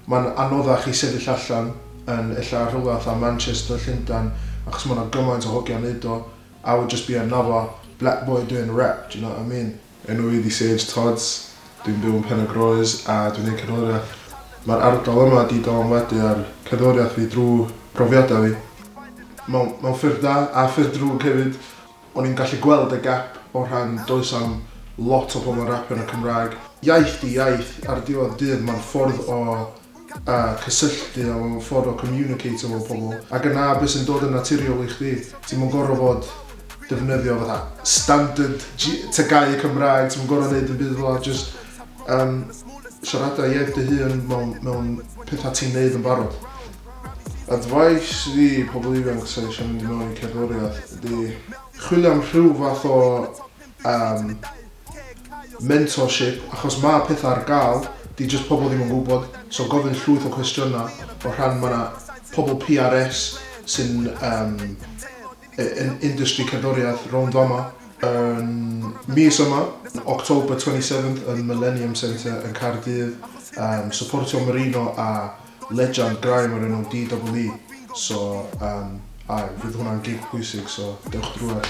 Mae'n anoddach i sefyll allan yn ella rhywle fatha Manchester, Llundain, achos ma' 'na gymaint o hogiau'n neud o. I would just be another black boy doing rap, do you know what I mean? Enw i 'di Sage Todz, dwi'n byw yn Pen-y-groes a dwi'n neud cerddoriaeth. Mae'r ardal yma 'di dylanwadu ar cerddoriaeth fi drwy profiadau fi. Mewn mewn ffyrdd da a ffyrdd drwg hefyd. O'n i'n gallu gweld y gap o rhan does 'am lot o pobl yn rapio yn y Cymraeg. Iaith 'di iaith, ar diwedd dydd mae'n ffordd o a cysylltu a mae'n ffordd o communicate efo pobl ac yna be sy'n dod yn naturiol i chdi, ti'm yn gorfod fod defnyddio fatha standard G- TGAU Cymraeg, ti'm yn gorfod neud dim byd fel 'na, jyst yym siarada iaith dy hun mewn mewn pethau ti'n neud yn barod. Advice fi i pobl ifanc sy eisiau mynd i mewn i cerddoriaeth ydy chwilio am rhyw fath o yym mentorship achos ma' petha ar ga'l 'di jyst pobl ddim yn gwybod so gofyn llwyth o cwestiyna o rhan ma' 'na pobl PRS sy'n yym yn industry cerddoriaeth rownd fama yn mis yma October 27th yn Millennium Centre yn Caerdydd yym supportio Marino a legend grime o'r enw DEE so yym aye fydd hwnna'n gig pwysig so dewch drwadd.